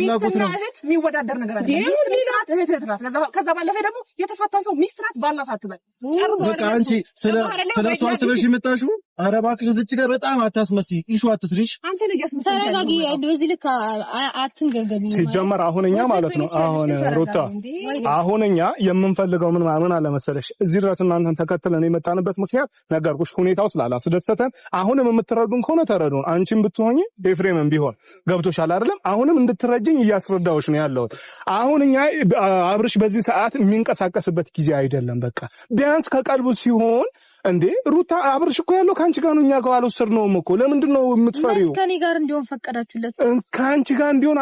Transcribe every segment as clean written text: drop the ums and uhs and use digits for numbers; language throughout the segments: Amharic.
ፍላጎት ነው። እህት የሚወዳደር ነገር አለ። ሚስት እህት እህት ናት። ከዛ ባለፈ ደግሞ የተፋታ ሰው ሚስት ናት ባል ናት አትበል። በቃ አንቺ ስለ እሷ አስበሽ የመጣሽው። ኧረ እባክሽ እዚች ጋር በጣም አታስመስይ፣ issue አትስሪሽ። አንተ ነህ እያስመሰልክ ተረጋጊ። በዚህ ልክ አትንገብገቢ። ሲጀመር አሁን እኛ ማለት ነው አሁን ሩታ አሁን እኛ የምንፈልገው ምን ምን አለ መሰለሽ፣ እዚህ ድረስ እናንተን ተከትለን የመጣንበት ምክንያት ነገርኩሽ፣ ሁኔታው ስላላስደሰተን። አሁንም የምትረዱን ከሆነ ተረዱን። አንቺም ብትሆኚ ኤፍሬምም ቢሆን ገብቶሻል አይደለም? አሁንም እንድትረጅኝ እያስረዳሁሽ ነው ያለሁት። አሁን እኛ አብርሽ በዚህ ሰዓት የሚንቀሳቀስበት ጊዜ አይደለም። በቃ ቢያንስ ከቀልቡ ሲሆን እንዴ ሩታ፣ አብርሽ እኮ ያለው ከአንቺ ጋር ነው። እኛ ጋር አልወሰድነውም እኮ። ለምንድን ነው የምትፈሪው? ከኔ ጋር እንዲሆን ፈቀዳችሁለት? ከአንቺ ጋር እንዲሆን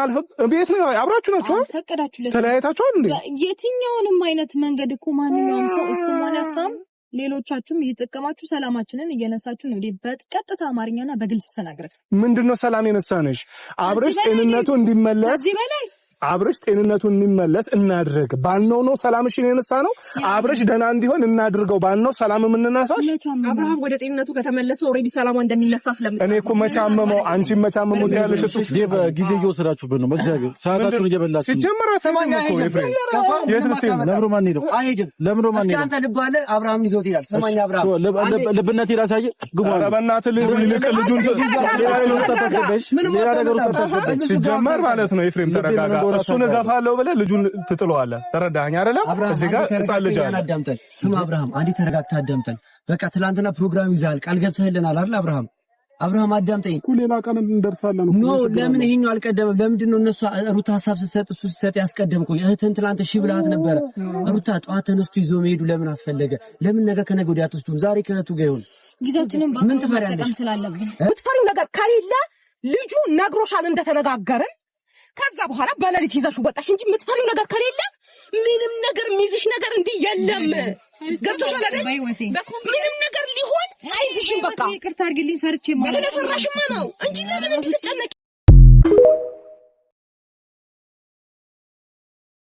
ቤት ነው አብራችሁ ናችሁ? ፈቀዳችሁለት? ተለያይታችኋል እንዴ? የትኛውንም አይነት መንገድ እኮ ማንኛውም ሰው እሱም ሆነ እሷም ሌሎቻችሁም እየተጠቀማችሁ ሰላማችንን እየነሳችሁ ነው። በቀጥታ አማርኛና በግልጽ ተናግረን ምንድነው ሰላም የነሳንሽ? አብርሽ ጤንነቱ እንዲመለስ ከዚህ በላይ አብርሽ ጤንነቱ እንዲመለስ እናድርግ ባልነው ነው ሰላምሽን የነሳ ነው። አብርሽ ደህና እንዲሆን እናድርገው ባልነው ሰላም የምንነሳሽ። አብርሃም ወደ ጤንነቱ ከተመለሰ already ሰላሟ እንደሚነሳ ስለምታ እኔ እኮ መቻመመው አንቺ መቻመመው ያለሽ እሱ ዴቭ ጊዜ እየወሰዳችሁብን ነው። መዝጋቢው ሰዓታችሁን እየበላችሁ ሲጀመር አሰማኝ እኮ ኤፍሬም፣ የት ልትሄድ ነው? ለምሮ ማን ሄደው? አይሄድም። ለምሮ ማን እስኪ ሄደው? አንተ ልብ አለ አብርሃም ይዞት ይላል። ስማኝ አብርሃም፣ ልብነት ላሳየ ግቡ። ኧረ በእናትህ ልቅ ልጁን ሌላ ነገር ውስጥ አታስገባሽ። ሲጀመር ማለት ነው ኤፍሬም ተረጋጋ። እሱን እገፋለሁ ብለህ ልጁን ትጥለዋለህ። ተረዳኸኝ አይደለም? አብርሃም እዚህ ጋር ህፃን ልጅ አለ። አዳምጠን። ስማ አብርሃም፣ አንዴ ተረጋግተህ አዳምጠን። በቃ ትላንትና ፕሮግራም ይዘሃል፣ ቃል ገብተህልናል አይደል? አብርሃም አብርሃም አዳምጠኝ። ሌላ ቀን እንደርሳለን። No ለምን ይሄኛው አልቀደመም? ለምንድን ነው እነሱ ሩታ ሀሳብ ስትሰጥ እሱ ሲሰጥ ያስቀደምከው? እህትህን ትላንት እሺ ብለሃት ነበረ። ሩታ ጠዋት ተነስቶ ይዞ መሄዱ ለምን አስፈለገ? ለምን ነገ ከነገ ወዲያ አትወስዱም? ዛሬ ከእህቱ ጋር ይሁን። ጊዜያችንን ምን ትፈሪያለሽ? መጠቀም ስላለብን የምትፈሪው ነገር ከሌለ ልጁ ነግሮሻል እንደተነጋገርን። ከዛ በኋላ በሌሊት ይዘሽው ወጣሽ እንጂ የምትፈሪው ነገር ከሌለ ምንም ነገር የሚይዝሽ ነገር እንዲህ የለም። ገብቶሻል አይደል? ምንም ነገር ሊሆን አይዝሽም። በቃ ይቅርታ አድርጊልኝ ፈርቼ ማለት ስለፈራሽማ ነው እንጂ ለምን እንድትጨነቂ